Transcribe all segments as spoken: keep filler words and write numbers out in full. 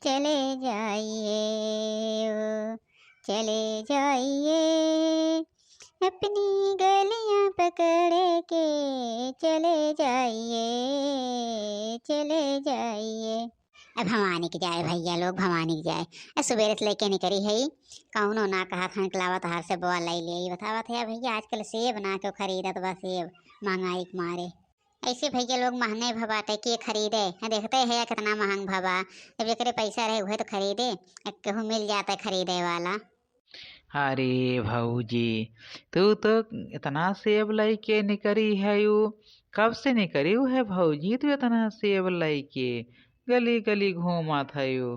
चले जाइए ओ, चले जाइए, अपनी गलियां पकड़ के चले जाइए, चले जाइए। अब भवानी के जाए भइया लोग, भवानी के जाए। अब सुबेरे से लइके निकरी है, कउनो ना कहत हन कि लावा तोहार से बोआ लइ ले। बतावत है भइया, आजकल सेब ना केहू खरीदत बा, सेब महंगाई के मारे। ऐसे भइया लोग महंगे भा बाटे, के खरीदे? आ देखते है केतना महंग भा बा। जब जेकरे पैसा रहे उहे तो खरीदे, आ केहू मिल जाता है खरीदे वाला। अरे भौजी, तू तो इतना सेब लइके निकरी है, कब से निकरी है भौजी तू इतना सेब लइके? गली गली घूमत हयू।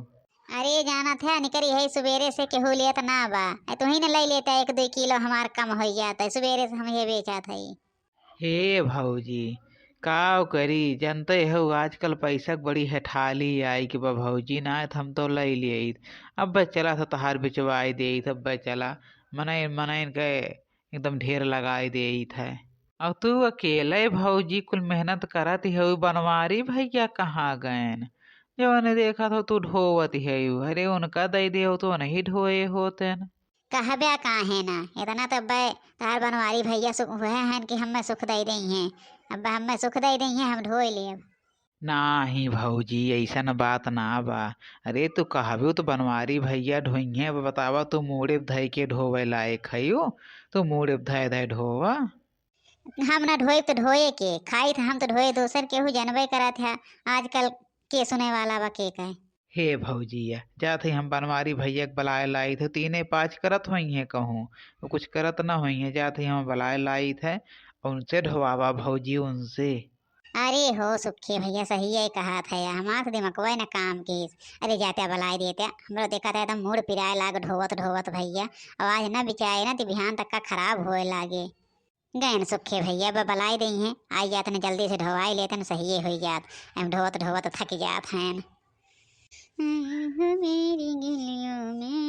अरे जानत है, निकरी है सुबेरे से, केहू लेत ना बा। ए, तू ही न लइ लेता एक दुइ किलो, हमार कम होइ जात है। सुबेरे से हम ये बेचत है। हे भौजी, काव करी, जनते हो आजकल पैसा के बड़ी हेठाली आई के बा भौजी, ना त हम तो लइ लेइत। अब्बे चला तो तहार बिचवाई देइत, अब्बे चला, मनइन मनइन के एकदम ढेर लगाई देइत है। अब तू अकेले भौजी कुल मेहनत करत हऊ, बनवारी भइया कहाँ गएन? जवन देखत हो तू ढोवत हऊ, अरे उनका दइ दे हो तो नहीं ढोए होतेन। कहब्या काहे ना, इतना तो अब्बे तहार बनवारी भइया सुख हुए हैं कि हमें सुख दइ दइहें। अब्बे हमें सुख दइ दइहें, हम ढोए लेब। नाही भौजी, अइसन बात ना बा। अरे तू कहबू तो बनवारी भइया ढोइहें। अब बतावा, तू मूड़े धइ के ढोवे लायक हयू? तू मूड़े धइ धइ ढोवा। हम ना ढोइब तो ढोए के, खाइत हम तो ढोए, दोसर केहू जनबे करत है। आजकल के सुने वाला बा के कहे। हे भौजिया, जात ही हम बनवारी भइया के बलाए लाइत है, तीने पाँच करत होइहें कहूँ, वो कुछ करत ना होइहें, जात ही हम बलाए लाइत है, उनसे ढोवावा भौजी, उनसे। अरे हो सुखे भइया, सही है कहत है, हमार तो दिमगवे न काम किस। अरे जाते बलाए देते, हमरो देखत है एकदम मूड़ पिराए लाग ढोवत ढोवत भइया। अब आज न बिचाए ना तो बिहान तक का खराब होए लागे। गएन सुखे भइया, अब बलाए दइहें, आई जात न जल्दी से ढोवाई लेते न सही होई जात। हम ढोवत ढोवत थक जात हैं। आए हो मेरी गलियों में,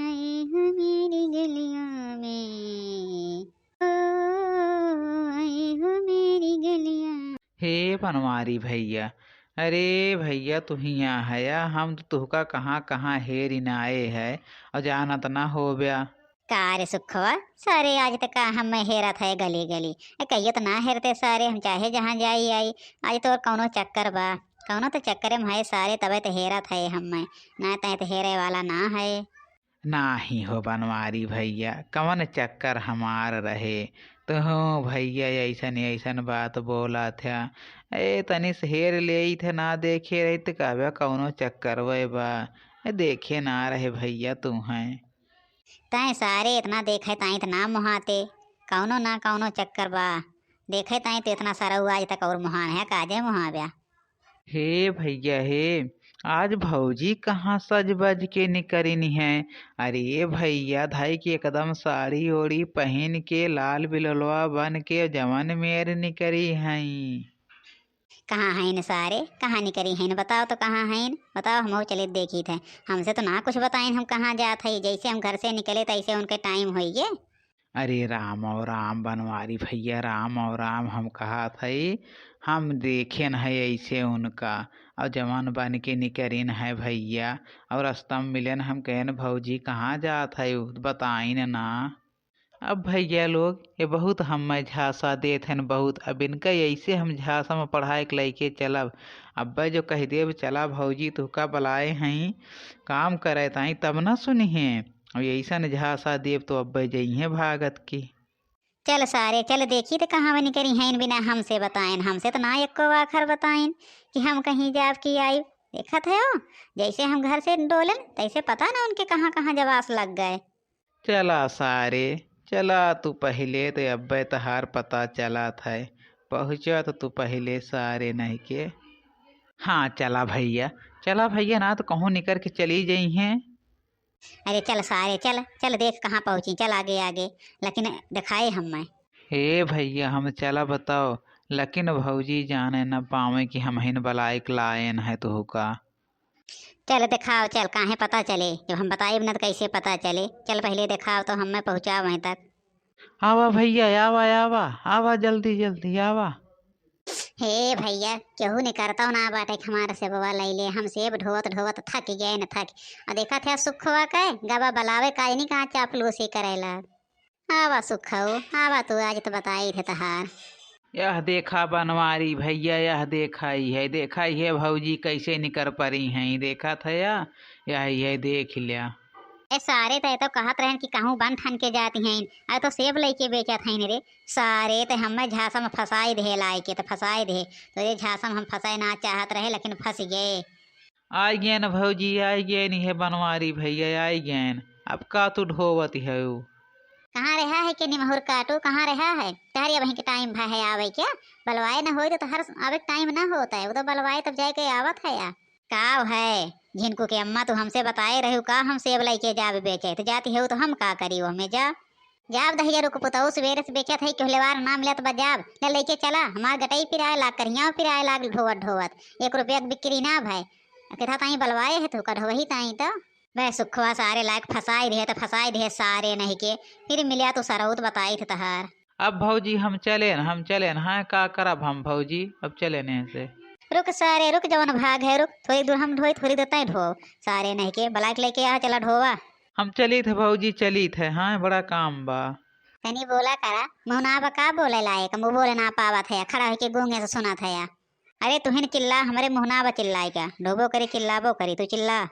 आए हो मेरी गलियों में, ओ, आए हो मेरी गलियां। हे बनवारी भइया, अरे भइया, तू हियाँ हया, हम तो तुहका कहाँ कहाँ हेरिन आए है, और जानत ना होब्या। का रे सुखवा, सारे आज तक का हमें हेरत है गली गली? ए, कहियो तो ना हेरते सारे, हम चाहे जहाँ जाई आई। आज तो कौनो चक्कर बा, कौनो तो चक्कर में है सारे, तबे तो हेरत है हमें, ना तय तो हेरे वाला ना है। नाही हो बनवारी भइया, कवन चक्कर हमार रहे? तो हो भइया, अइसन अइसन बात बोलत है। ए, तनी से हेर लेइत है, ना देखे रही तो कहबे कौनो चक्कर वे बा। ए, देखे ना रहे भइया तू हैं। तैं सारे इतना देखे ताई त ना मोहाते, कौनो ना कौनो चक्कर बा। देखे ताई तो इतना सारा आज तक और मोहान है, काजे मोहाब्या। हे भइया हे, आज भौजी कहाँ सज बज के निकरिन है। अरे भइया, धाई के एकदम साड़ी ओड़ी पहिन के लाल बिलोलवा बन के जवन मेर निकरी हईं। कहाँ हईन सारे, कहाँ निकरी हईन? बताओ तो कहाँ हईन, बताओ, हमहू चले देखी थे। हमसे तो ना कुछ बताइन हम कहाँ जात हई, जैसे हम घर से निकले तैसे उनके टाइम होइए। अरे राम और राम बनवारी भइया, राम और राम, हम कहत हई, हम देखेन है ऐसे उनका, और जवान बन के निकरिन है भइया, और रास्ता में मिलेन, हम कहेन भौजी कहाँ जात है, बताइन ना। अब भइया लोग, ये बहुत हम्मे झांसा देत हन, बहुत। अब इनका ऐसे हम झांसा में पढ़ाए के लइके चलब। अब्बे जो कह देब, "चला भौजी, तुहका बलाए हईं, काम करे ताई," तब ना सुनिहें। अब ऐसन झांसा देब तो अब्बे जइहें भागत के। चल सारे, चल देखी त कहाँ निकरी हईन बिना हमसे बताइन। हमसे तो ना एको आखर बताइन कि हम कहीं जाब कि आइब। देखत है ओ, जैसे हम घर से डोलन, तैसे पता ना उनके कहाँ कहाँ जवास लग गए। चला सारे, चला तू पहिले, तो अब्बे तहार पता चलत है, पहुँचा तो तू पहिले सारे नहीं के। हाँ चला भइया, चला भइया, ना तो कहूँ निकर के चली जइहें। अरे चल सारे, चल, चल देख कहाँ पहुँची, चल आगे आगे, लेकिन देखाए हम्मे। हे भइया, हम चला बताओ, लेकिन भौजी जाने न पावे कि हमहिन बलाइक लाएन है तुहुका। चल देखाओ, चल, काहे पता चले? जब हम बताइब न त कैसे पता चले? चल पहिले देखाओ तो हम्मे पहुँचाओ वहीं तक। आवा भइया, आवा, आवा, आवा जल्दी, जल्दी आवा। हे भइया, केहू निकरतौ ना बाटे कि हमार सेबवा लइ ले। हम सेब ढोवत ढोवत थक गए न थक। अउर देखत है सुखवा के, गवा बलावे काजनी कहाँ चापलूसी करेला। आवा सुखऊ, आवा तू, आज तो बताई थे तहार। यह देखा बनवारी भइया, यह देखा ही है, देखा ही है भौजी कैसे निकर परी हैं, देखा था या, यह ही है, देख लिया। ए सारे, तै तो कहत रहन कि कहूँ बन ठन के जाती हैं, अरे तो सेब लइके बेचत हैं रे। सारे, तै हमें झांसा में फंसाई दे लाइके, तो फंसाई दे। तो ये झांसा में हम फंसाए ना चाहत रहे, लेकिन फंस गए। आई गएन भौजी, आई गएन, इहे बनवारी भइया आई गएन। अब का तू ढोवत हऊ? कहाँ रहा है के निमहुर काटू, कहाँ रहा है? तहरी अबहीं के टाइम भा है आवे क्या? बलवाए न होई तो तहर आवे के टाइम ना होत है, वो तो बलवाए तब जाए के आवत है या। काव है, झिनकू के अम्मा तू हमसे बताए रहू का हम सेब लइके जाब बेचे, तो जाती है तो हम का करी ओहमे जा। जाब दहिजरू के पुतऊ, सबेरे से बेचत है, केहू लेवार ना मिलत बा, जाब, ले लइके चला, हमार गटई पिराए लाग, करियाव पिराए लाग, ढोवत ढोवत, एक रुपया के बिक्री ना भय। केथा ताई बलवाए है तू, कढ़वही ताई तो। वह सुखवा सारे लायक फंसाई दे, तो फंसाई दे सारे नहीं के, फिर मिलिया तो सरौत बताई थे तहार। अब भौजी हम चलेन, हम चलेन, हाँ का करब हम भौजी, अब चलेन यहाँ से। रुक सारे रुक, जवन भाग है रुक, थोड़ी दूर हम ढोई, थोड़ी देर ताई ढो, सारे नहीं के, बलाइक लइके आ, चला ढोवा। हम चलित है भौजी, चलित है, हाँ, बड़ा काम बा। तनी बोला करा, मुँह ना बा का बोले लायक, मुँह बोले ना पावत है, खड़ा होके गूंगे से सुनत है या। अरे तुहिन चिल्ला, हमरे मुँह ना बा चिल्लाए का, ढोबो करी चिल्लाबो करी, तू चिल्ला।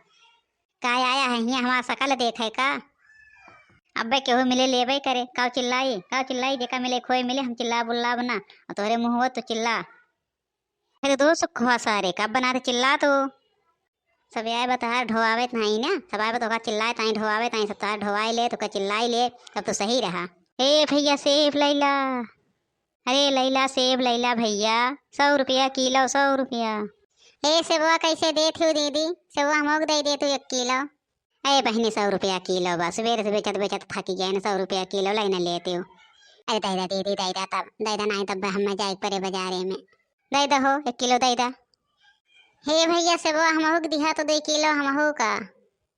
का आया है हियाँ हमार सकल देखे का? अब्बे केहू मिले लेबे करे, काव चिल्लाई, काव चिल्लाई, जेका मिले खोए मिले, हम चिल्ला बुल्लाब ना, और तोहरे मुँह हो तो चिल्ला। अरे दो सुखवा सारे, कब बना थे चिल्ला तू? सब आए बा तोहार ढोआवे ताई ना, सब आए बा तोहार चिल्लाए ताई ढोआवे ताई, सब तोहार ढोआई ले, तोका चिल्लाई ले, तब तो सही रहा। ए भइया सेब लइला, अरे लइला सेब लइला भइया, सौ रुपया किलो, सौ रुपया। ए सेबवा कैसे देत हो दीदी? सेबवा हमोक दे दे तू एक किलो। ए बहिनी सौ रुपया किलो बा, सबेरे से बेचत बेचत थकी गए न, सौ रुपया किलो लइने लेते हो। अरे दे दे दीदी, दे दे तब, दे दे, नहीं तब हमें जाए परे बाजारे में। दे दे हो, एक किलो दे दे। हे भइया, सेबवा हमहू के दिहा तो दो किलो हमहू का।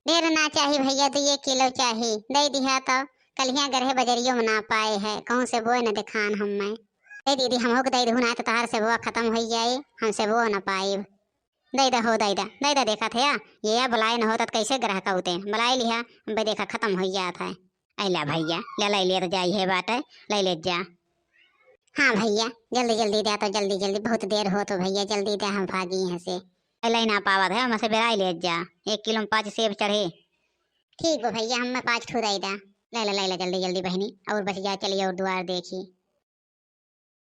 ढेर ना चाही भइया, दुइये किलो चाही, दे दिहा तो। कलिया गरहे बजरियो में ना पाए है, कहूँ सेबवा न देखान हमें। ए दीदी, हमहू के दे दहु, ना तो तहार सेबवा खत्म हो जाए, हम सेबवा न पाइब। दे दे हो, दे दे, दे दे, देखा थे या, ये या बुलाए न होत त कैसे ग्राहक होते, बुलाए लिहा, बे देखा खत्म हो जात है। अइला भइया, ले ले, ले तो जाई है बाटे, ले ले जा। हाँ भइया, जल्दी जल्दी दे तो, जल्दी जल्दी, बहुत देर हो तो भइया, जल्दी दे, हम भागी यहाँ से। ले ना पावत है, हमसे बेराई ले जा, एक किलो में पाँच सेब चढ़े। ठीक बा भइया, हमें पाँच ठो दे दा। ले ले, ले ले, जल्दी जल्दी बहिनी, और बस जा चली और दुआर देखी।